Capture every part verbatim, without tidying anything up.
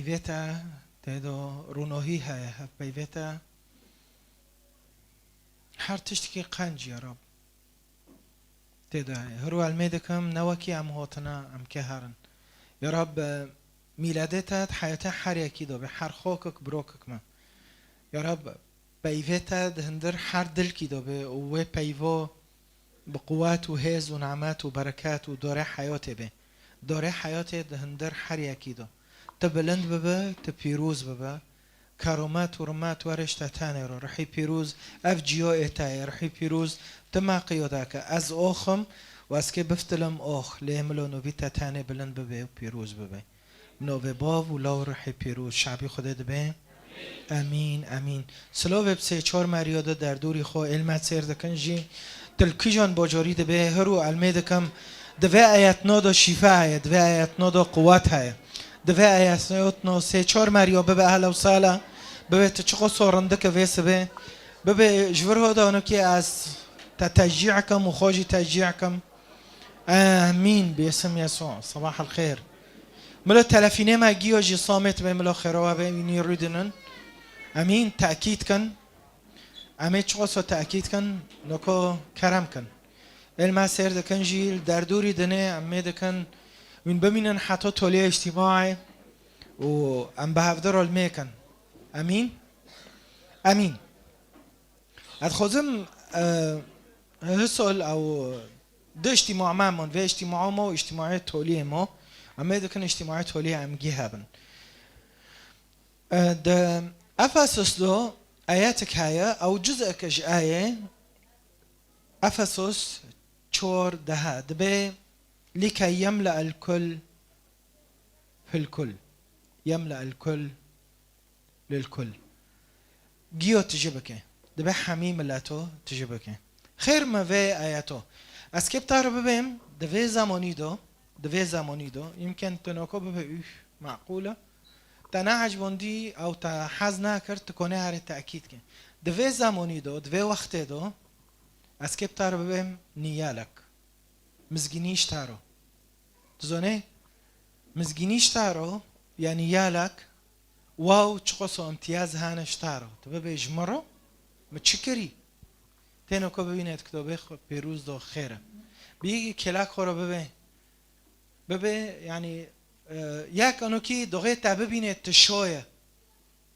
Vê te tê de rûnohî heye, hevpeyvê te her tiştekî qenc ya Rab tê de heye. Hiro elmê dikim, ne wekî em hotine, em kê herin. Ya Rab, mîledê te di heyetê her yekî de be, her xokik birokik me. Ya Rab, peyvê te di hindir her dilkî de be û wê peyvo bi quwet û hêz û nemet û bereket û dorê heyatê be. Dorê heyatê di hindir her yekî de. Tu bilind bibe, tu pîroz bibe. Keromet û rimet were ji te tenê re. Rihî pîroz, ev ciyo ê te ye. Rihî pîroz, tu me qiyo dake. Ez ox im û ez kê biftilim ox. Lê milo nûvî te tenê bilind bibe û pîroz bibe. Bi navê Bav û Law û Rihê Pîroz, şabî Xwedê dibe. Emîn, emîn. Silavê bi sê çar meriya de derdorî xwe êlmet sêr dikin jî, til kîjan bajarî dibe, hiro elmê dikim, di vê ayetna de şîfa heye, di vê ayetna de quwet heye. Di vê ayetna sê çar meriya bibe ehla û sahla, bibe tu çiqo sorindik e vê sibê, bibe ji vir hoda nokê ez te teşcî kim û xwe jî teşcî kim. Emîn. Bi isim Yesû. Sabah el xêr. Milo telefînê me giyo jî samêt be, milo xêrowa be, wînî rûdinin. Emîn. Tekîd kin. Em ê çiqoso tekîd kin, noko kerem kin. Êl me sêr dikin jî, li derdorî dinê, em ê dikin, wîn bimînin heta tolê îctîmaê û em bi hevdi rol mêkin. Emîn. Emîn. Ez dixwazim, e, hisol ew di îctîma me mon, vê îctîma me û îctîmayê toliyê me, em ê dikin îctîmayê toliyê em gî hebin. E, di Efesos do ayetik heye, ew cizek ji ayê Efesos çor dehe dibe, lîke yemle el kul fil kul. Yemle el kul lil kul. Giyo tijî bike. Dibe hemî mileto tijî bike. Xêr me vê ayeto. Ez kê bi te re bibêm, di vê zemanî do, di vê zemanî do, yimken tu noko bibe, üf, meqûl e. Te neecibandî ew te hez nakir, tu konê herê tekîd ke. Di vê zemanî do, di vê wextê do, ez kê bi te re bibêm niyalek. Mizgînî ji te ro. Tu zonê, mizgînî ji te ro, yanî yalek, wow, çiqoso imtiyaz hene ji te ro. Tu bibê ji min ro, min çi kirî? Têno ko bibîne di kitobê xwe pêrûz do xêr e. Bi yekî kêlak xwe ro bibê. Bibê, yanî, e, yek onokî doxê te bibîne tu şo ye.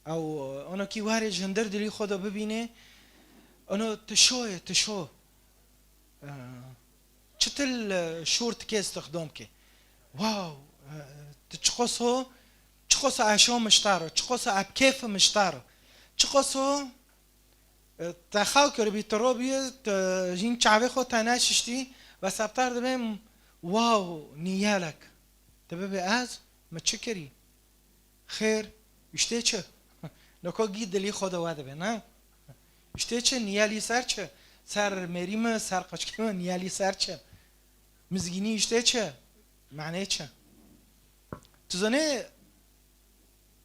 Ew, e, onokî warê ji hindir dilî xwe do bibîne, ono tu şo ye, tu şo. E, çitil, e, şûr tikê stixdom ke. Wow, e, tu çiqoso, çiqoso eşo miştaro, çiqoso eb kêf miştaro. Çiqoso, e, te xew kiribî, tu robî, tu jîn çavê xwe te neşiştî, ve sebtar dibêm, wow, niyelek. Tu bibê ez, mi çi kirî? Xêr, îştê çi? Noko gî dilî xwe de we dibe, ne? Îştê çi? Niyelî ser çi? Ser mêrî mi, ser qeçkî mi, niyelî ser çi? Mizgînî îştê çi? Manê çi? Tu zanê,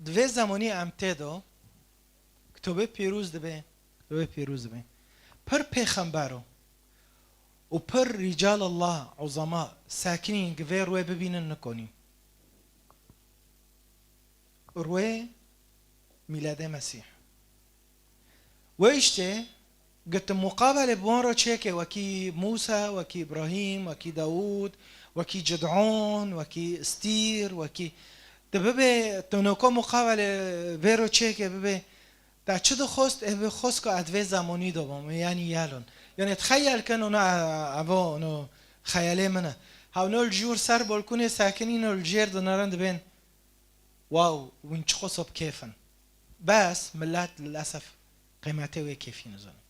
di vê zemanî em tê de, kitobê pîroz dibe, kitobê pîroz dibe. Pir pêxember o. û pir rîcal Allah, uzama, sekinîn gi vê rûyê bibînin nikonî. Rûyê mîledê Mesîh. Wê îştê gi tu muqabelê bi wan re çêke, wekî Mûsa, wekî Îbrahîm, wekî Dawûd, wekî Cid'on, wekî Stîr, wekî tu bibê, tu noko muqabelê vê re çêke bibê, Te çi dixwest, ê bixwest ku ez vê zemanî de bim, yanî yelon. Yanî txeyel kin, ona evo, ono xeyelê min e. Hewno li jûr ser bolkunê sekinîn û li jêr dinarin dibên, wow, wîn çiqo sob kêf in. Bes, millet lilesef qîmetê wê kêfî nizane.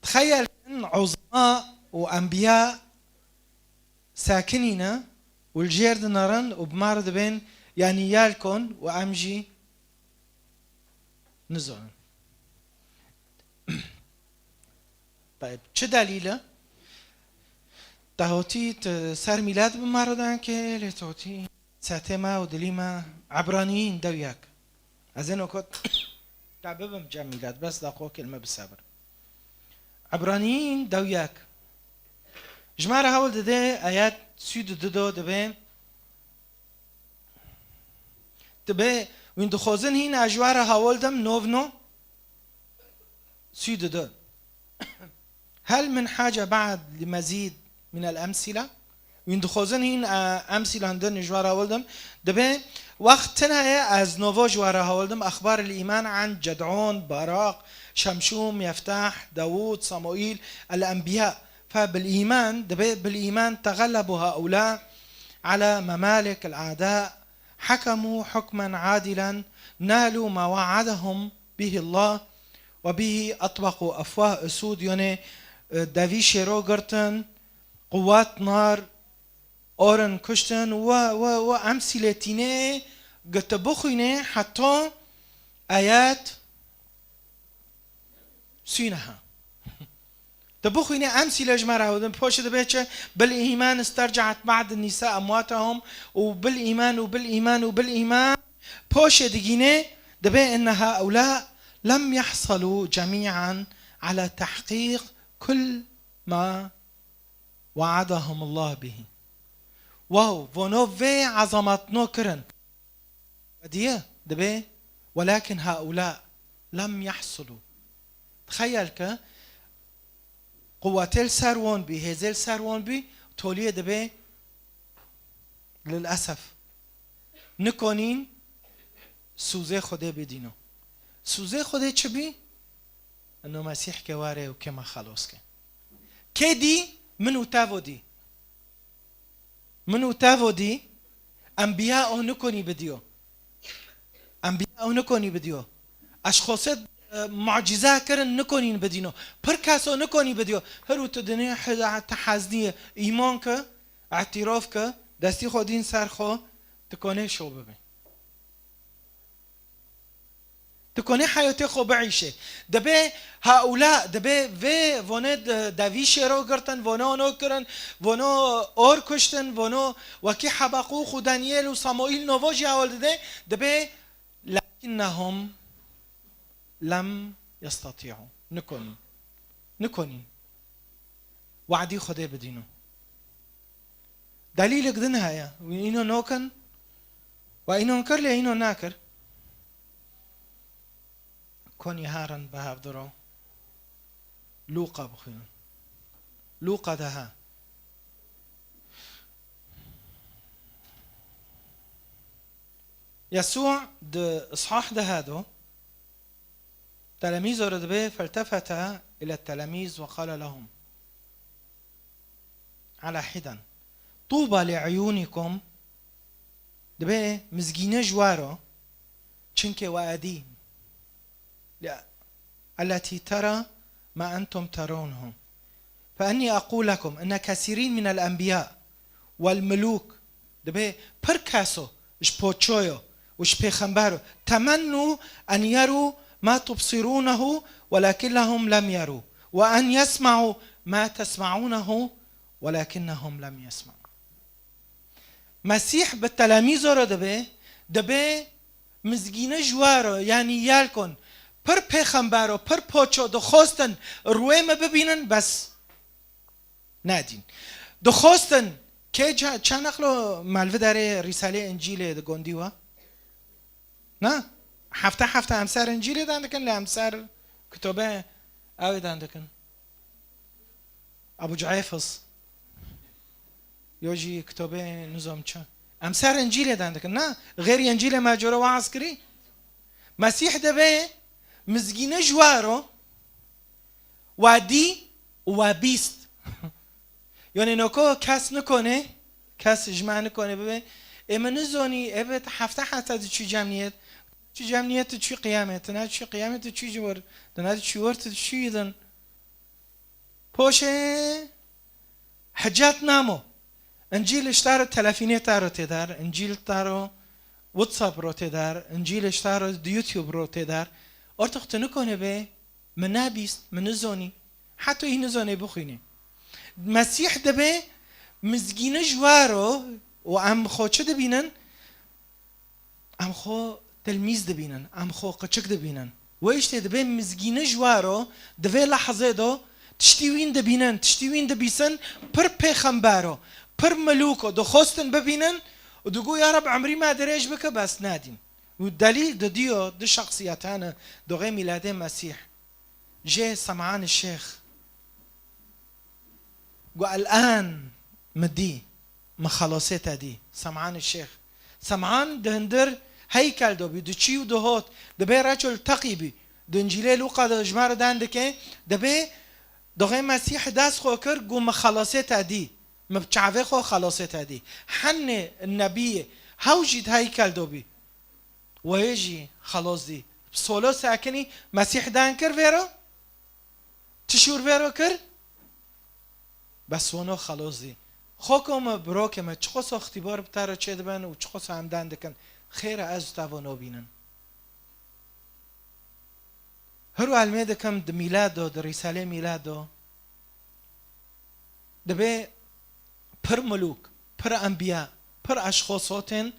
Txeyel kin, uzema û enbiya sekinîne û li jêr dinarin û bi me re dibên, yanî yel kon û em jî nizanin. Tayeb, çi delîl e? Te hotî tu ser mîlet bi me re dengê, lê tu hotî setê me û dilî me. Ebraniyîn dew yek. Ez ê nokot te bibim cem mîlet, bes daqokên me bi sebir. Ebraniyîn dew yek. Ji me re hewl dide, ayet sî û du do dibe, Dibe, wîn dixwazin hîn ez ji we re hewal dim, nov no. Sî didu. هل من حاجة بعد لمزيد من الأمثلة؟ Wîn dixwazin hîn, e, emsîlan din ji we re hewal dim. Dibe, wext tune ye ez nova ji we re hewal dim. أخبار الإيمان عن جدعون، باراق، شمشوم، يفتح، داوود، صموئيل، الأنبياء. فبالإيمان، dibe, بالإيمان تغلبوا هؤلاء على ممالك الأعداء، حكموا حكما عادلا، نالوا ما وعدهم به الله، وبه أطبقوا أفواه أسود، yanî, e, devî şêro girtin, quwat nar, orin kuştin, we, we, we emsîlê tîne, gi tu bixwîne heta ayet sî neha. Tu bixwîne emsîle ji me re hewdin. Poşê dibe çi? بالإيمان استرجعت بعض النساء أمواتهم، û بالإيمان، û بالإيمان، û بالإيمان. Poşê digîne, dibe إن هؤلاء لم يحصلوا جميعا على تحقيق كل ما وعدهم الله به. Wow, vono vê ezametno kirin. Wediye, dibe, ولكن هؤلاء لم يحصلوا. Txeyel ke, quwetê li ser wan bî, hêzê li ser wan bî, toliyê dibe, للأسف. Nikonîn sûzê Xwedê bidîno. Sûzê Xwedê çi bî? Eno Mesîh ke were û ke me xelos ke. Kê dî? Min û te vo dî. Min û te vo dî, enbiya o nikonî bidiyo. Enbiya o nikonî bidiyo. Eşxosê, e, mucîze kirin nikonîn bidîno. Pir kes o nikonî bidiyo. Her û tu dinê he-, te hezniyê îman ke, îtîraf ke, destî xwe dîn ser xwe, tu konê şo bibî. Tu konê heyatê xwe biîşê. Dibe haula, dibe vê vonê de-, devî şêro girtin, vono ono kirin, vono or kuştin, vono wekî Hebaqûq û Daniel û Samuîl novo jî hewal dide, dibe لكنهم لم يستطيعوا. Nikonîn. Nikonîn. Wadî Xwedê bidîno. Delîlek din heye. Wî îno nokin. Wa înon kir lê îno nakir. Konî herin bi hevdiro. Lûqa bixwînin. Lûqa de he. Yesû di îshah de he do. Telemîzo re dibe, فالتفت إلى التلاميذ وقال لهم على حدة طوبى لعيونكم. Dibe mizgîne ji we re, çimkî we edî, التي ترى ما أنتم ترونه. فإني أقول لكم إن كثيرين من الأنبياء والملوك، dibe pir keso ji poçoyo û ji pêxembero, تمنوا أن يروا ما تبصرونه ولكنهم لم يروا، وأن يسمعوا ما تسمعونه ولكنهم لم يسمعوا. Mesîh bi telemîzo re dibe, dibe mizgîne ji we re, yanî yelkon, pir pêxembero, pir poço dixwestin rûyê me bibînin, bes nedîn. Dixwestin, kê ça-, çend nexlo me li vê derê Rîsalê Încîlê di gondî we? Na? Hefte hefte em ser Încîlê dan dikin, lê em ser kitobe ew ê dan dikin. Ebu Cueyfis. Yo jî kitobê nizam çi. Em ser Încîlê dan dikin. Na, xêrî Încîlê me coro waaz kirî. Mesîh dibe mizgîne ji we re, we dî û we bîst. Yanî noko kes nikone, kes ji me nikone bibe. Ê min nizonî, ê bi hefte hefte diçû cemniyet. Çû cemniyet, tu çû qiyamê, tu ne çû qiyamê, tu çû ji wir, tu ne çû wir, tu çû yidin. Poşê hicet namo. Încîl ji te re telefînê te re tê der, Încîl te re WhatsApp re tê der, Încîl ji te re di YouTube re tê der. Ortox tu nikone bê, min nebîst, min nizonî. Heta hî nizonê bixwînê. Mesîh dibe mizgîne ji we re û em xwe çi dibînin? Em xwe tilmîz dibînin, em xwe qiçik dibînin. Wê îştê dibe mizgîne ji we re, di vê lehzê de tiştî wîn dibînin, tiştî wîn dibîsin, pir pêxember o, pir milûk o, dixwestin bibînin û digo, ya Reb, emrî me dirêj bike, bes nedîn. Û delîl didiyo du şexsiyet hene doxê mîladê Mesîh. Jê Sem'an Şêx. Got, "El-an min dî, min xelasê te dî." Sem'an Şêx. Sem'an di hundir heykel de bî, diçî û dihot, dibê recul teqî bî. Di Încîlê Lûqa de ji me re dan dike, dibê doxê Mesîh dest xwe kir, got, "Min xelasê te dî. Min bi çavê xwe xelasê te dî." Hennê nebiyê, hew jî di heykel de bî. Wê jî xelos dî. Solo sekinî Mesîh dan kir vêro? Ti şûr vêro kir? Bes wano xelos dî. Xoko me, birokê me, çiqoso ixtîbar bi te re çêdibin û çiqoso em dan dikin, xêr e ez û te vano bînin. Hiro elmê dikim di mîlad do, di rîsalê mîlad do. Dibê pir milûk, pir enbiya, pir eşxos hotên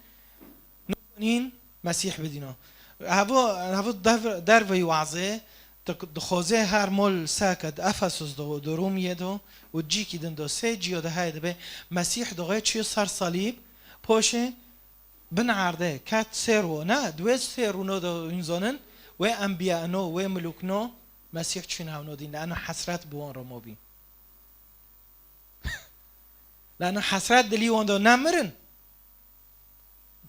nikonîn Mesîh bidîno. Hevo, hevo dev-, derveyî wazê, di-, dixwazê her mol seke di Efesus do, di Rûmiyê do û cîkî din do, sê cîyo de heye dibê Mesîh doxê çiyo ser salîb, poşê bin erdê, ket sêr wo. Ne, di wê sêr û no de hûn zonin, wê enbiya ino, wê milûk no, Mesîh çûn hewno dîn, lano hesret bi wan re mobî. Lano hesret dilî wan de nemirin.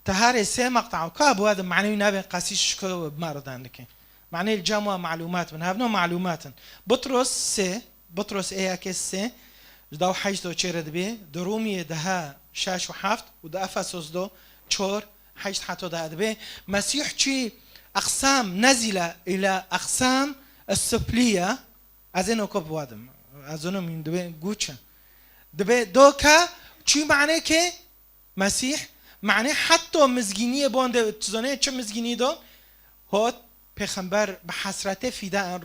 Teharê sê meqta û ka bi we de manewî nabên qesî şiko bi me re dan dikin. Manê li cem we malûmat bin. Hevno malûmat in. Butros sê, Butros ê yekê sê, ji daw heşt do çêre dibê, di Rûmiyê daha şeş û heft û di Efesos do çor, heşt heto daha dibê. Mesîh çî eqsam nezîle îla eqsam es-sufliye. Ez ê noko bi we dim. Ez onim dibê guçe. Dibê do ke çî manê ke Mesîh, manê heta mizgîniyê bande, tu zanê çi mizgînî do? Hot, pêxember bi hesretê fîda en,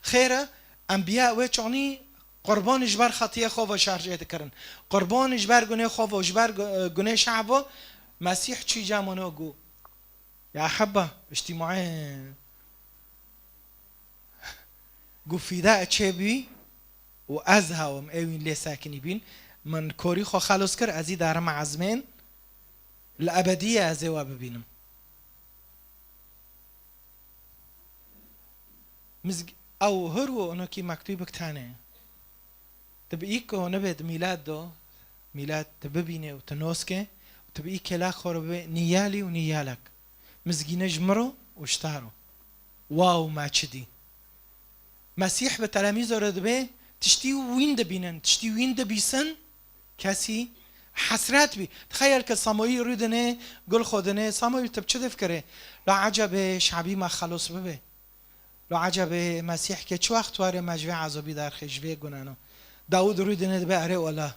xêr e, enbiya wê çonî qurban ji ber xetiyê xwe ve şerjê dikirin. Qurban ji ber gunê xwe ve, ji ber gu-, gunê şev ve, Mesîh çî camano gu. Ya heba, îctîmaê Got, fîda çêbû û ez hawim ê wîn lê sekinî bîn. Min korî xwe xelos kir, ez î darim ezmên, li ebediyê ez ê we bibînim. Mizg-, ew hir û onokî mektûbik tane. Tu bi î ku nebê di mîlad do, mîlad tu bibînê û tu noske, û tu bi î kêla xwe re bibê nîyalî û nîyalek. Mizgîne ji min ro û ji te ro. Wa û me çi dî? Mesîh bi telemîzo re dibê, tiştî wîn dibînin, tiştî wîn dibîsin, kesî hesret bî. Tixeyel ke Samuîl rûdine, gul xwe dine, Samuîl tu bi çi difkirê? La ecebê şabî me xelos bibe. Lo ecebê Mesîh ke çi wext warê me ji vê ezabî derxê, ji vê guneno? Dawûd rûdine dibe, erê wela.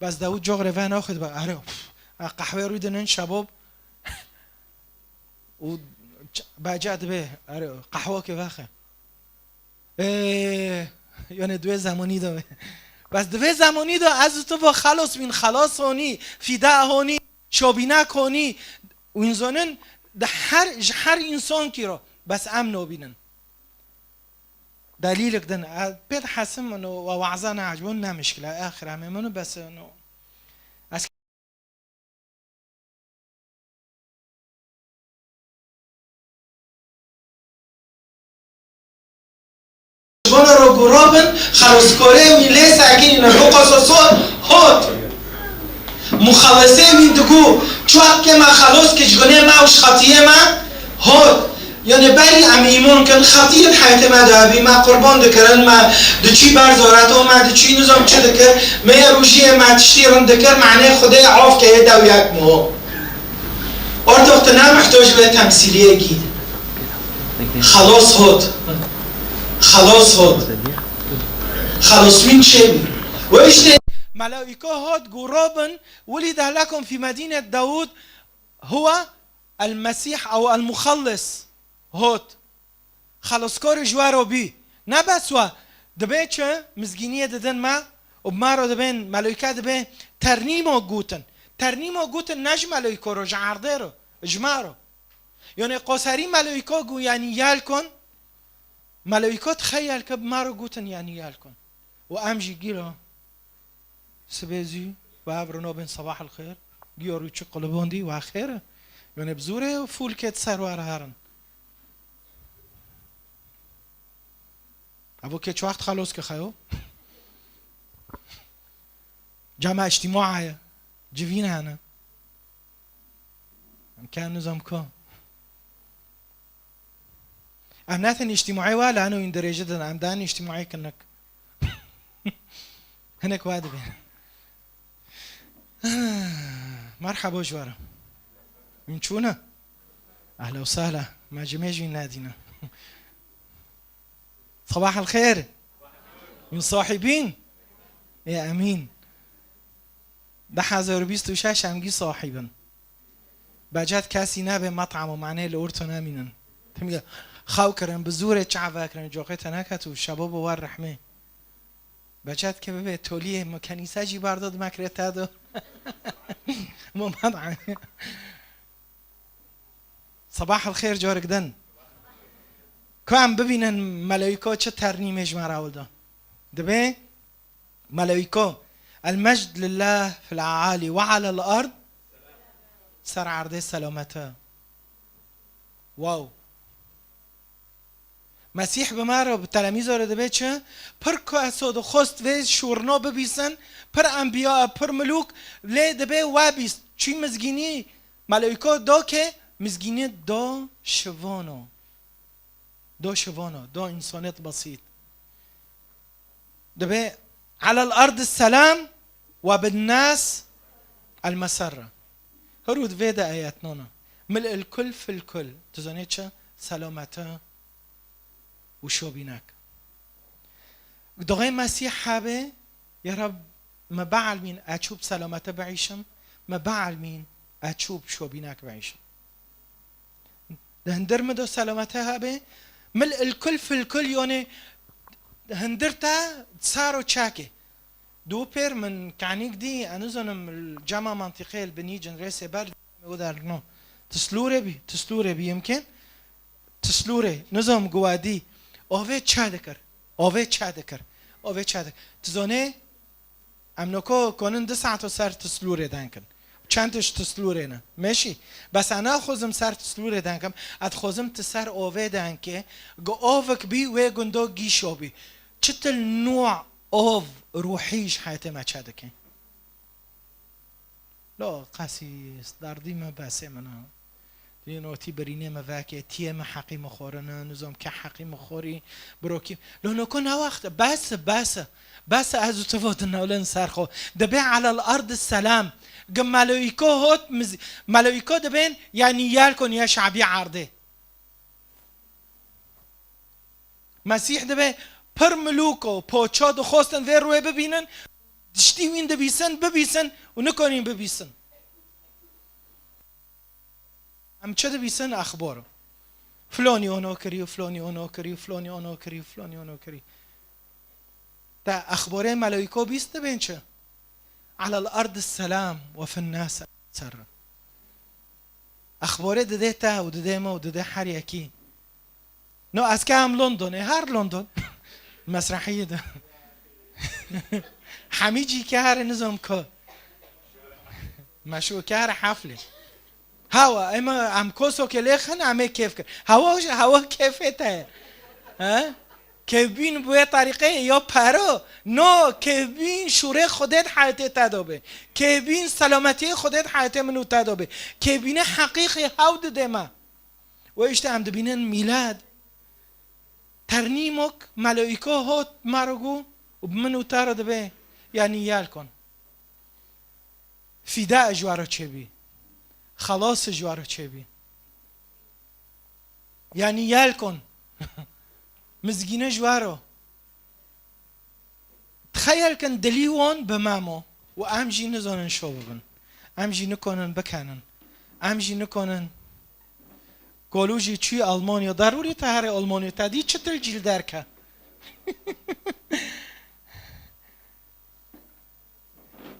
Bes Dawûd coxrê ve naxwe dibe, erê, pf, a qehwê rûdinin şebob û ç-, beca dibe, erê, qehwakê vexe. Ê, yani di wê zemanî de be. Bes di vê zemanî de ez û tu ve xelos bîn, xelas honî, fîda honî, şobîna konî, wîn zonin di her, ji her însankî re. Bes em nobînin. Delîlik din, e, pê dihesim min û we waza neecibûn, ne mişkile, e, axira me min û bes, e, no. Ez Ji bona ro ku robin, xeloskorê wî lê sekinîne, biqososo hot. Muxelesê wî digu, çaxkê me xelos ki ji gunê me û ji xetiyê me hot. Yani berî em îmon kin, xetiyên heyetê me de hebî, me qurban dikirin, me diçî ber zoreto, me diçî nizam çi dikir, me yê rojiyê me tiştî rind dikir, manê Xwedê avkeye dew yek mo. Ortox tu ne muhtoc be temsîliyekî. Xelos hot. Xelos hot. Xelos wîn çê bî. Ve işte Melaîko hot gu robin, ولد لكم في مدينة داوود هو المسيح أو المخلص. Hot. Xeloskorê ji we re bî. Ne bes we. Dibê çi? Mizgîniyê didin me û bi me re dibên, melaîke dibê ternîmo gutin. Ternîmo gutin ne ji melaîko re, ji erdê re, ji me re. Yanê qoserî melaîko gu, yanî yel kon. Melaîko dixeyel ke bi me re gutin, yanî yel kon. Û em jî gîro sibê zû, we ev rino bên sabah el xêr, giyo rûçik qulibon dî, we xêr e. Yanî bi zûrê û fûlkê di ser we re herin. Evo kê çi wext xelos ke xeyo? Cama îctîma ye. Civîn hene. Em ken nizam ku. Em netin îctîmaî wala heno în dirêji din. Em dan îctîmaî kinik. Hinek wa dibên. Merhaba ji we re. Min çûne? Ehla û sehla. Me cimê jî nedîne. Sabah el xêr. Min sahibîn. Ê emîn. Du hezar û bîst û şeş em gî sahibin. Becet kesî nebe metam û manê li orto nemînin. Tim ya xew kirin, bi zûrê çav vekirin, coxê te neket û şebo bi wer rehmê. Becet ke bibe toliyê mi kenîse jî bardo di mekre te do. Mo metam. Sabah el xêr carik din. Ku em bibînin meleyko çi ternîmê ji me re ewil da. Dibê Melewîko, el mecd lillah fil aali ve alel ard, ser erdê selamete. Wow. Mesîh bi me re, bi telemîzo re dibe çi? Pir keso dixwest vê şûrno bibîsin, pir enbiya, pir milûk lê dibe we bîst. Çî mizgînî melewîko do ke mizgînî do şivano. Do şivano, do însanêt besît. Dibe alel ard selam ve bin nas el meserre. Her û divê de ayet nona. Mil el kul fil kul. Tu zanê çi? Selamete û şobînek. Doxê Mesîh habe, ya Rab, me bielmîn ez çû bi selamete biîşim, me bielmîn ez çû bi şobînek biîşim. Di hindir min de selamete habe, mil il kul fil kul, yonê hindir te sar û çak e. Dû pêr min kanîk dî, ez nizanim, cema mantîqê li binî cin rêsê ber, o der no. Tislûrê bî, tislûrê bî yimkên. Tislûrê, nizam guwa dî. Ovê çe dikir. Ovê çe dikir. Ovê çe dikir. Tu zonê, em noko konin du saeto ser tislûrê denkin. Çend tişt tislûrê ne. Meşî. Bes ez naxwazim ser tislûrê denkim. Ez dixwazim tu ser ovê denkê. Gu ovik bî, wê gundo gîşo bî. Çitil nû ov ruhî ji heyetê me çe dike? Lo, qasî derdî me besê min a. Dîn otî birînê me veke, tiyê me heqî me xorine, nizam ke heqî me xorî, birokî. Lo noko ne wext, bes, bes. Bes ez û tu votin newlin ser xo. Dibê alel ard selam. Gi meloîko hot, miz-, meloîko dibên, yanî yel kon ya şabî erdê. Mesîh dibe pir milûk û poço dixwestin vê rûyê bibînin, tiştî wîn dibîsin, bibîsin û nikonîn bibîsin. Em çi dibîsin? Exbor. Flonî ono kirî û flonî ono kirî û flonî ono kirî û flonî ono kirî. Te exborê meloîko bîst dibên çi? Alel ard selam ve fin nas ser. Exborê didê te û didê me û didê her yekî. No, ez ke em Londonê, her London. Mesrehiyê de. Hemî cî ke here nizam ku. Meşû ke here heflê. Hawa, ema em kosokê lê xin, em ê kêf kir. Hawa, hawa kêfê te ye. He? Kêfbîn bi wê terîqeyê ya pero, no, kêfbîn şûrê Xwedê di heyetê te de be. Kêfbîn selametiyê Xwedê di heyetê min û te de be. Kêfbînê heqîqî hew dide me. Wê îşte em dibînin mîlad. Ternîmok, meloîko hot me re got û bi min û te re dibe, yanî yel kon. Fîda ji we re çêbî. Xelas ji we re çêbî. Yanî yel kon. Mizgîne ji we re. Tixeyel kin dilî wan bi me mo û em jî nizanin şo bibin. Em jî nikonin bikenin. Em jî nikonin. Kolû jî çûyî Almanya. Derûrî te herê Almanya. Te dî çi til cîl derke?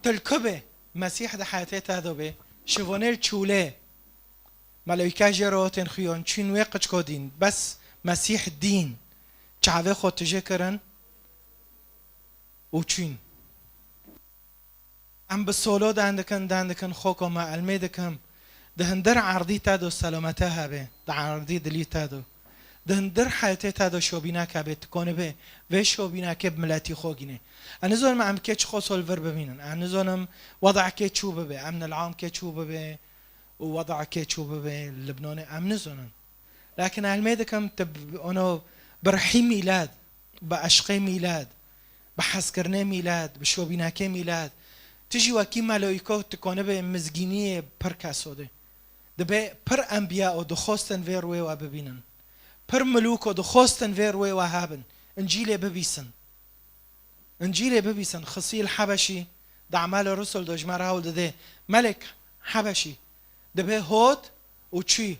Til ku be, Mesîh di heyetê te de be, şivanê li çûlê. Meleyke jê re hatên xuyan, çûn wê qiçko dîn, bes Mesîh dîn. Çavê xwe tije kirin û çûn. Em bi solo den dikin, den dikin, xoko me elmê dikim. Di hindir erdî te do selamete hebe, di erdî dilî te do. Di hindir heyetê te do şobînek hebe, tu konibê vê şobînekê bi miletî xwe gînê. Ez nizanim em kê çi xwe sol vir bibînin. Ez nizanim wedekê çû bibe, emnil am kê çû bibe û wedekê çû bibe li Libnanê, em nizanin. Lakin ez hilmê dikim tu bi, ono, bi rihî mîlet, bi eşqê mîlet, bi hezkirinê mîlet, bi şobînekê mîlet, tu jî wekî meloyîko tu konibê mizgîniyê pir keso de. Dibê pir enbiya û dixwestin vê rûyê we bibînin. Pir milûk û dixwestin vê rûyê we hebin. Încîlê bibîsin. Încîlê bibîsin. Xisîl Hebeşî di Emal Rusul de ji me re hewl dide. Melek Hebeşî dibê hot û çû.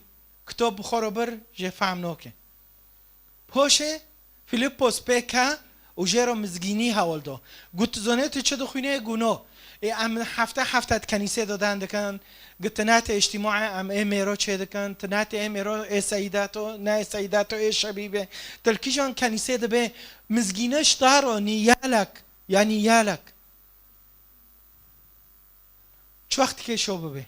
Kitap bi xwe re bir, jê fehm nake. Poşê Filippos pê ke û jê re mizgînî hewl do. Got, tu zanê tu çi dixwînê? Got, no. Ê, em hefte hefte di kenîsê de dan dikin. Got, tu natê îctîmaê, em ê mêro çê dikin. Tu natê ê mêro, ê seydato, ne ê seydato, ê şebîbê. Tu li kîjan kenîsê dibê mizgîne ji te re nî yalek, yanî yalek. Çi wext kê şo bibe?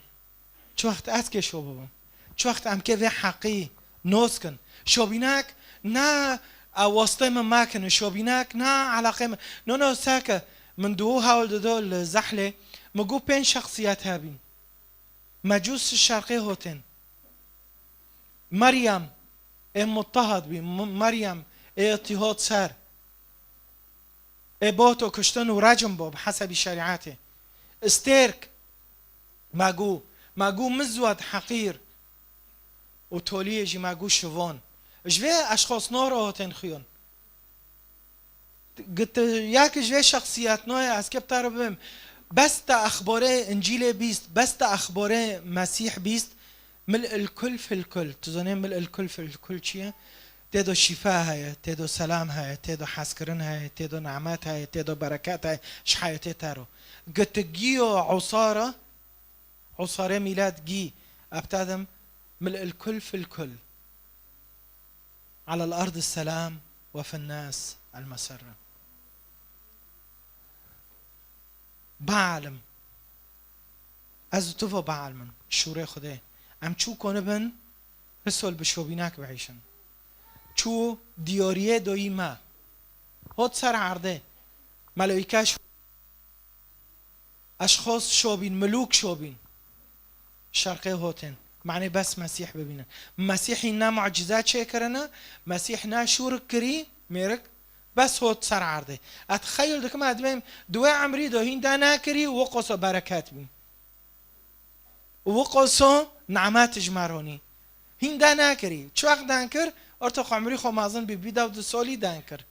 Çi wext ez kê şo bibim? Çi wext em kê vê heqî nos kin? Şobînek ne, e, wastê min mekin, şobînek ne elaqê min. No, no, seke min diwo hewl dido li Zehlê, min got pênc şexsiyet hebîn. Mecûs şerqê hotên. Meryem ê muttehad bî, M-, Meryem ê tî hot ser. Ê boto kuştin û recm bo bi hesebî şerîetê. Stêrk, me got, me got mizwed heqîr û toliyê jî me got şivon. Ji vê eşxosno re hotên xuyon. Got, yek ji vê şexsiyetnoyê ez kê bi te re bibêm. Bes te exborê Încîlê bîst, bes te exborê Mesîh bîst, mil il kul fil kul. Tu zanê mil il kul fil kul çi ye? Tê do şîfa heye, tê do selam heye, tê do hezkirin heye, tê do nimet heye, tê do bereket heye, ji heyetê te ro. Got, giyo usara, usarê mîlet gî, ebtadim, mil il kul fil kul. Alel ardi selam ve fin nas el mesarra. Bialim. Ez û tu ve bialimin. Şûrê Xwedê. Em çû konibin, risol bi şobînak biîşin. Çû diyariyê doyî me. Hot ser erdê. Meloyîke Eşxos şobîn, milûk şobîn. Şerqê hotên. Manê bes Mesîh bibînin. Mesîhî ne mucîze çêkirine, Mesîh ne şûrik kirî, mêrik, bes hot ser erdê. Ez xeyl dikim, ez dibêm, di wê emrî de hîn de nekirî, û qoso bereket bîn. Û qoso nimet ji me ronî. Hîn de nekirî. Çi wext den kir, orta xwe emrî xwe mezin bî, bî dev du solî den kir.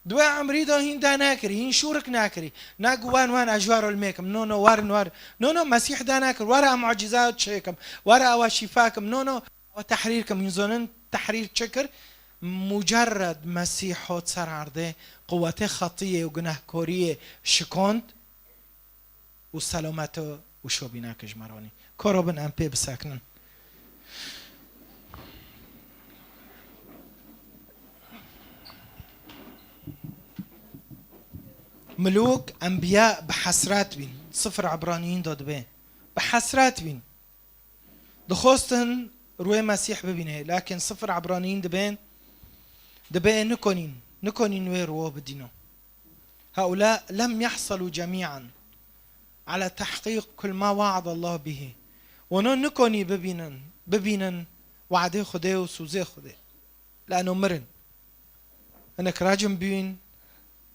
Di wê emrî de hîn de nekirî, hîn şûrik nekirî. Ne gu wen wen ez ji we re lmê kim. No, no, werin, werin. No, no, Mesîh de nekir. Were em mucîza çêkim. Were ewa şîfa kim. No, no, ewa tehrîr kim. Hîn zonin tehrîr çi kir? Mucerred Mesîh hot ser erdê, quwetê xetiyê û gunehkoriyê şikond. û selamet û şobîneke ji me re anî. Koro bin em pê bisekinin. Milûk, enbiya bi hesret bîn. Sifir Ebraniyîn de dibê. Bi hesret bîn. Dixwestin rûyê Mesîh bibîne, lakin sifir Ebraniyîn dibên, dibê nikonîn, nikonîn wê rûwo bidîno. Heula lem yehselu cemî'an ala tehqîq kul ma we'adallah bihî. Wano nikonî bibînin, bibînin we'dê Xwedê û sûzê Xwedê. Lano mirin. Hinek racim bîn,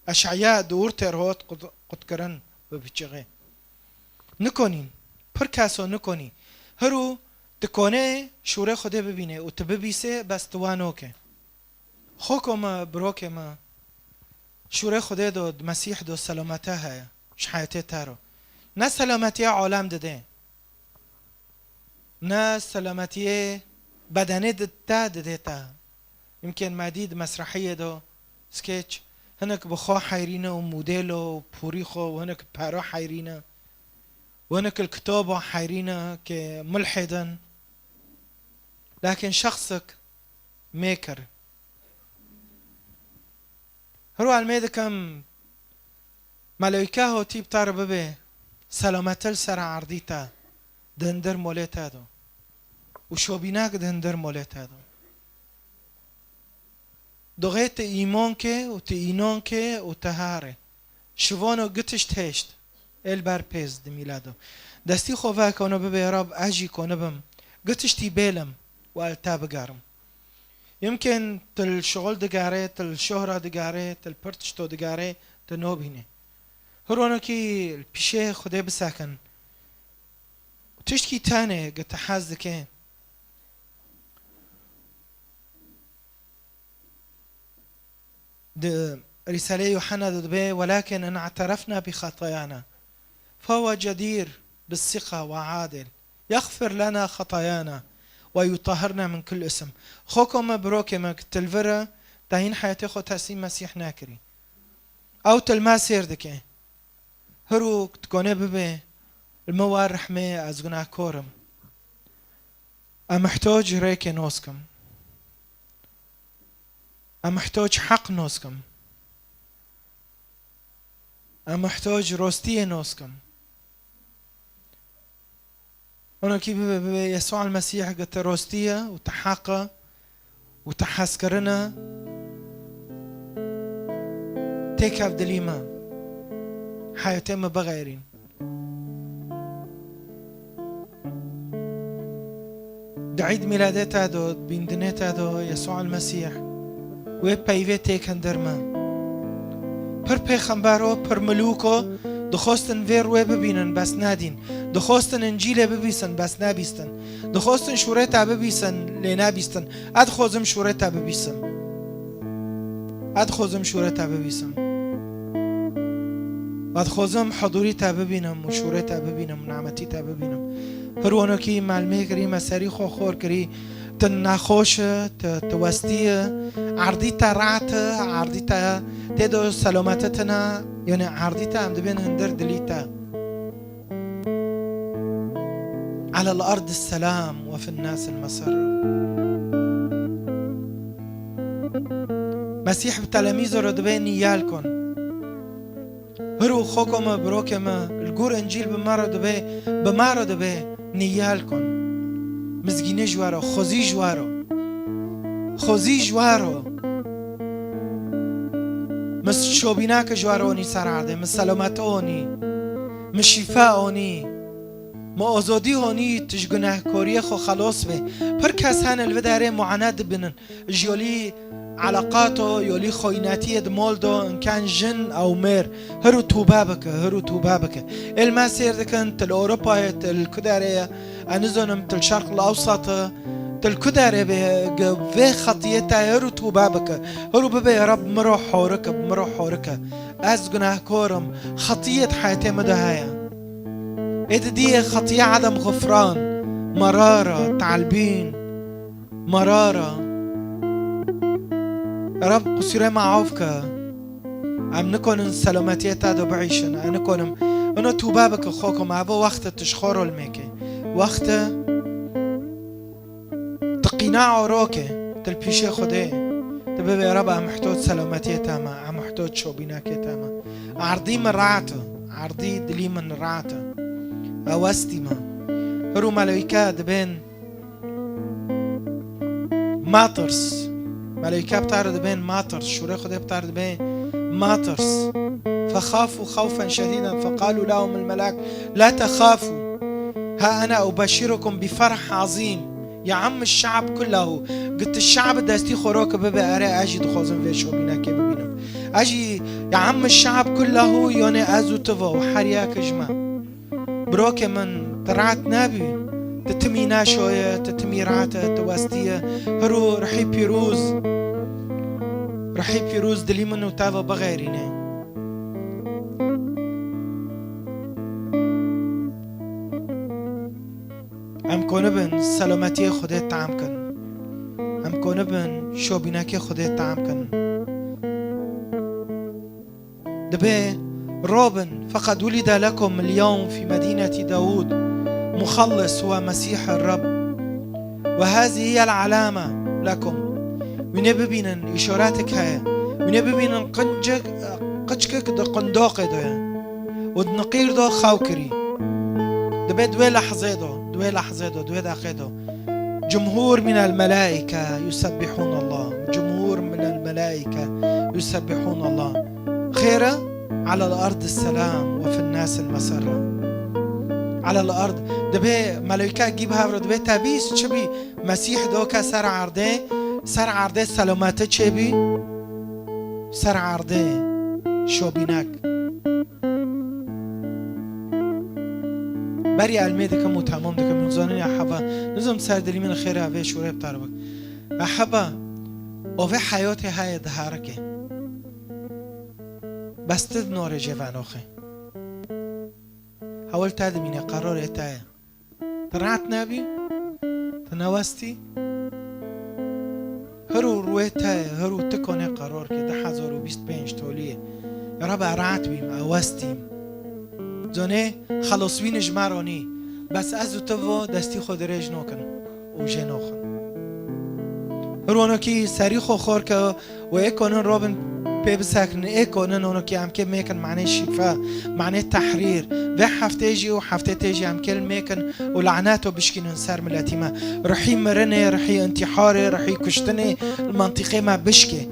Eş'eya di wir têr hot qut-, qutkirin bi biçixê. Nikonîn, pir keso nikonî. Hiru tu konê şûrê Xwedê bibînê û tu bibîsê, bes tu wa noke. Xoko me, birokê me, şûrê Xwedê do, di Mesîh do selamete heye, ji heyetê te ro. Ne selametiyê alem didê. Ne selametiyê bedenê di te didê te. Yimkên me dî di mesrehiyê de skeç hinek bi xwe heyrîne û modelo û pûrî xwe û hinek bi pero heyrîne û hinek li kitaba heyrîne ke mulhid in. Lakin şexsek mêkir. Her welmê dikim, melewîke hotî bi te re bibe, selamete li ser erdî te. di hindir molê te do. Û şobînak di hindir molê te do. Doxê ti îmon ke û ti înon ke û ti hare. Şivono gitişt hêşt. El ber pêz di mîlado. Destî xo vekeno bibê Rab ez jî konibim. Gitiştî bêlim û el te bigerim. Yimkên til şixul digere, til şohra digere, til pir tişto digere, ti nobîne. Hironokî li pîşê Xwedê bisekin. Tiştkî tenê gi ti hez dike. Di Rîsaleyê Yuhanna de dibe, "Welakin in i'terefna bi xetayana, fehuve cedir bi siqa ve adil, yexfir lena xetayana ve yutahhirna min kul ism." Xoko me, birokê me, ki til vir e, te hîn heyatê xwe teslîm Mesîh nekirî. Ew til me sêr dike. Hirû dikone bibe, li me war rehmê, ez gunahkor im. Em mihtoc rêkê nos kim. Em mihtoc heq nos kim. Em mihtoc rostiyê nos kim. Onokî bibe, bibe Yesû el Mesîh gi ti rostî ye û ti heq e û ti hezkirin e. Têkev dilî me. Heyetê me bixeyrîn. Di Eîd Mîladê te do, di bîndinê te do, Yesû el Mesîh wê peyvê têk hindir me. Pir pêxembero, pir milûko dixwestin vê rûyê bibînin, bes nedîn. Dixwestin Încîlê bibîsin, bes nebîstin. Dixwestin şûrê te bibîsin, lê nebîstin. Ez dixwazim şûrê te bibîsim. Ez dixwazim şûrê te bibîsim. Ez dixwazim hudûrî te bibînim û şûrê te bibînim û nimetî te bibînim. Hir wano kî me li mêh kirî, me serî xwe xor kirî, tu nexweş e, tu, tu westî ye, erdî te rehet e, erdî te tê de selamete tine, yanî erdî te em dibên hindir dilî te. Alel ard selam ve fin nas el mesar. Mesîh bi telemîzo re dibe niyal kon. Hir û xoko me, birokê me, li gor Încîl bi me re dibe, bi me re dibe, niyal kon. Mizgînê ji we re, xwezî ji we re. Xwezî ji we re. Min şobînake ji we re onî ser erdê, min selamete onî, min şîfa onî, min ozodî onî, tu ji gunehkoriyê xwe xelos be. Pir kes hene li vê derê muane dibinin. Ji yolî eleqato, yolî xoynetiyê di mol do, inken jin ew mêr. Hir û tûbe bike, hir û tûbe bike. Ê li me sêr dikin, tu li Ewropayê, tu li ku derê ye, ez nizanim, tu li Şerq el Ewsat e, tu li ku derê be, gi vê xetiyê te hir û tûbe bike. Hir û bibê Reb, min ro horike, min ro horike. Ez gunehkor im, xetiyê di heyetê min de heye. Ê didiyê xetiye edem xufran, merara, talbîn. Merara. Reb qusûrê me af ke. Em nikonin selametiyê te de biîşin. Em nikonin. Ino tûbe bike xoko me. Evo wext e tu ji xwe rol mêke. Wext e tu qîna orokê, tu li pîşê Xwedê. Tu bibê Reb em mihtoc selametiyê te me, em mihtoc şobînakê te me. Erdî min rahat e. Erdî dilî min rahat e. Ew westî me. Hir û meleyke dibên Matirs. Meleyke bi te re dibên matirs. Şûrê Xwedê bi te re dibê matirs. فخافوا خوفا شديدا فقالوا لهم الملاك لا تخافوا ها أنا أبشركم بفرح عظيم يعم الشعب كله. Giti şe'b destî xwe ro ke bibe erê ez jî dixwazim vê şobînekê bibînim. Ez jî يعم الشعب كله, yanê ez û tu ve û her yek ji me. Birokê min, tu rahat nabî. Tu timî neşoye, tu timî rahat e, tu westî ye. Hiro rihî pîroz, rihî pîroz dilî min û te ve bixeyrîne. Em konibin selametiyê Xwedê tam kin. Em konibin şobînekê Xwedê tam kin. Dibê, robin, فقد ولد لكم اليوم في مدينة داود مخلص هو مسيح الرب. وهذه هي العلامة لكم. Wînê bibînin, îşaretek heye. Wînê bibînin, qincik, qiçkik di qindoqê de ye. Û di niqîr de xew kirî. Dibê di wê lehzê de. Di wê lehzê de, di wê deqê de. Cumhur minel melaike yusebbihûn Allah. Cumhur minel melaike yusebbihûn Allah. Xêre alel ard selam ve fin nas el mesarra. Alel ard. Dibê melaike gî bi hev re dibê te bîst çi bî? Mesîh doke ser erdê, ser erdê selamete çêbî, ser erdê şobînek. Berî elmê dikim û temam dikim. Min zanî ya heba, nizam ser dilî min xêr e, vê şûrê bi te re bik. Ya heba, o vê heyatê heye diherike. Bes tu di norê jê venoxê. Hewil te dimîne, qerarê te ye. Tu rahat nebî? Tu newestî? Her û rûyê te ye, her û tu konê qerar ke du hezar û bîst pênc tolî ye. Ya Reb, ez rahat bîm, ez westîm. Zonê xelosbînê ji me re nî. Bes ez û tu vo destî xwe dirêj nokin û jê noxin. Her wano kî serî xwe xor ke û ê konin robin pê bisekrin, ê konin ono kî em kê mêkin manê şîfa, manê tehrîr. Vê heftê jî û heftê tê jî em kê li mêkin û laneto bişkînin ser miletî me. Rihî mirinê, rihî intîharê, rihî kuştinê li mentiqê me bişkê.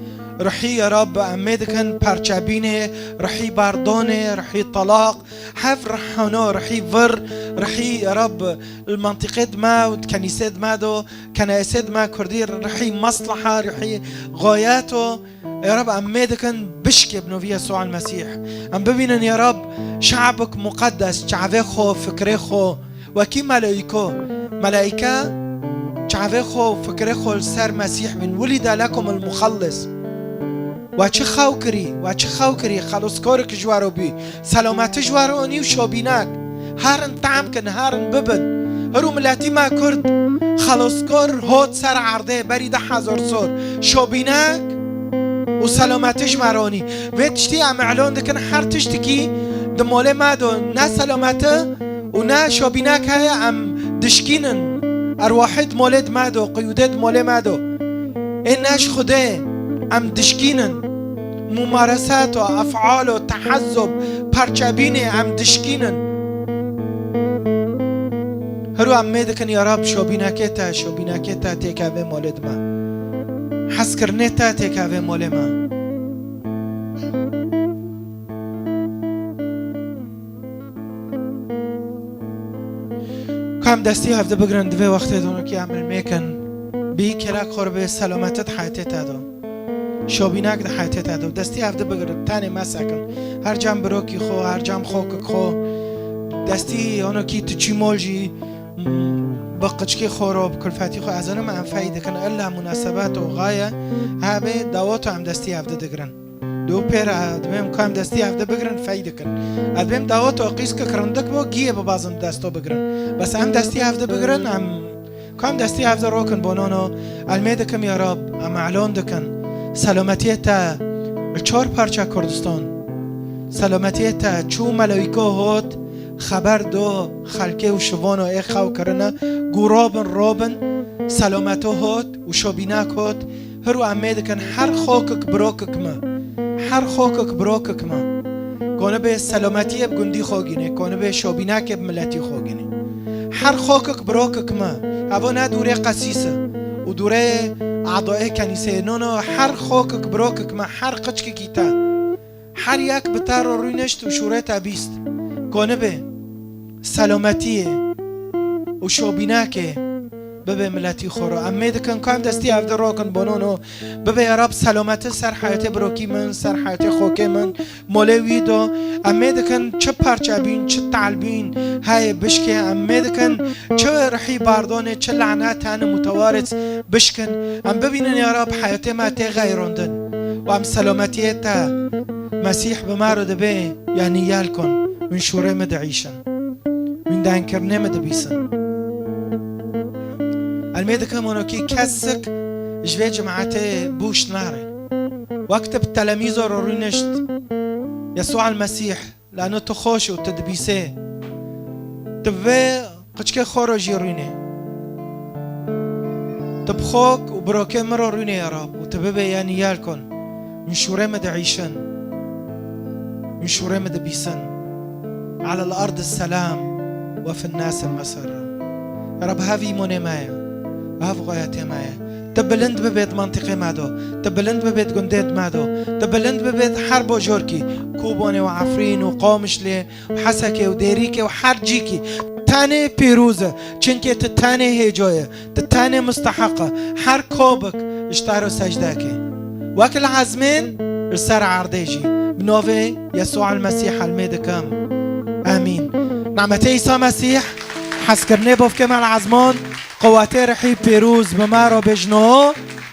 Rihî ya Rab em mê dikin parçebînê, rihî bardonê, rihî telaq, hev rihano, rihî vir, rihî ya Rab li mentiqê di me û di kenîsê di me do, kenîsê di me kurdî rihî mesleha, rihî gayeto. Ê Rab, em mê dikin bişkê bi novî Yesûa Mesîh. Em bibînin, ya Rab, şe'bik muqeddes, çavê xwe, fikrê xwe, wekî melaîko. Melaîke çavê xwe û fikrê xwe li ser Mesîh bin. Wulîde lekum el muxellis. We çi xew kirî, we çi xew kirî, xeloskorik ji we re bû. Selameti ji we re anî û şobînek. Herin tam kin, herin bibin. Her û miletî me Kurd xeloskor hot ser erdê berî du hezar sor. Şobînek û selameti ji me re anî. Vê tiştî em îlan dikin, her tiştikî di molê me de ne selameti û ne şobînek heye, em dişkînin. Erwahê di molê di me do, qiyûdê di molê me do. Ê ne ji Xwedê, em dişkînin. Mumaresato, efalo, tehezzub, parçebînê, em dişkînin. Hero em mê dikin, ya Rab, şobînekê te, şobînekê te têkeve molê di me. Hezkirinê te têkeve molê me. Ka em destî hevdi bigrin, di vê wextê de ki em li mêkin, bî kêlek xwe re bê, selameti di heyetê te de. Şobînek di heyetê te de. Destî hevdi bigrin, tenê mesekin. Her cem birokî xwe, her cem xokik xwe. Destî ono kî tu çî mol jî, bi qiçkê xwe re, bi kulfetî xwe, ez zanim em fey dikin. Illa munasebet û gaye hebe dawato em destî hevdi digrin. Dû pêra dibêm ka em destî hevdi bigrin, fey dikin. Ez dibêm dawato qîskik rindik bo, giyê bibazin desto bigrin. Bes em destî hevdi bigrin, em ka em destî hevdi rokin bo nono. Elmê dikim ya Rab, em elon dikin. Selametiyê te li çar parça Kurdistan. Selametiyê te çû melaîko hot, xeber do xelkê û şivano ê xew kirine, gû robin, robin, selameto hot û şobînek hot, hir û em mê dikin her xokik birokik me, her xokik birokik me. Konibê selametiyê bi gundî xo gînê, konibê şobînekê bi miletî xo gînê. Her xokik birokik me, evo ne dûrê qesîs e û dûrê adoyê kenîseyê, no, no, her xokik birokik me, her qiçkikî te. Her yek bi te re rûnişt û şûrê te bîst. Konibê selametiyê û şobînekê bibe miletî xwe re. Em mê dikin ka em destî hevdi rokin bo nono. Bibe ya Rab selameti ser heyetê birokî min, ser heyetê xokê min, molê wî do. Em mê dikin çi parçebîn, çi tehlbîn heye bişkê. Em mê dikin çi rihî bardonê, çi lanet hene mutewaris bişkin. Em bibînin ya Rab heyetê me tê xeyrandin û em selametiyê te. Mesîh bi me re dibê, yanî yel kon, min şûrê min diîşin, min dengkirinê min dibîsin. Elmê dikim onokî kesik ji vê cimetê bûş nare. Wek tu bi telemîzo re rûnişt, Yesûa el Mesîh, lano tu xweş û tu dibîsê. Tu vê qiçkê xwe re jî rûnê. Tu bi xok û birokê min re rûnê ya Rab û tu bibê yanî yel kon. Min şûrê min diîşin. Min şûrê min dibîsin. Alel ardi selam ve fin nasi mesarra. Reb hev îmonê me ye. Hev xweyetê me ye. Tu bilind bibêt mentiqê me do. Tu bilind bibêt gundêt me do. Tu bilind bibêt her bojorkî. Kobanê û Efrîn û Qamişlê û Hesekê û Dêrîkê û her cîkî. Tenê pîroz e. Çimkê tu tenê hêco ye. Tu tenê musteheq e. Her kabik ji te re secde ke. Wek li ezmên li ser erdê jî. Bi navê Yesû el Mesîh helmê dikim. Emîn. Nehmetê Îsa Mesîh, hezkirinê bavkê me li ezman, qewetê rihî pîroz bi me re bêjno.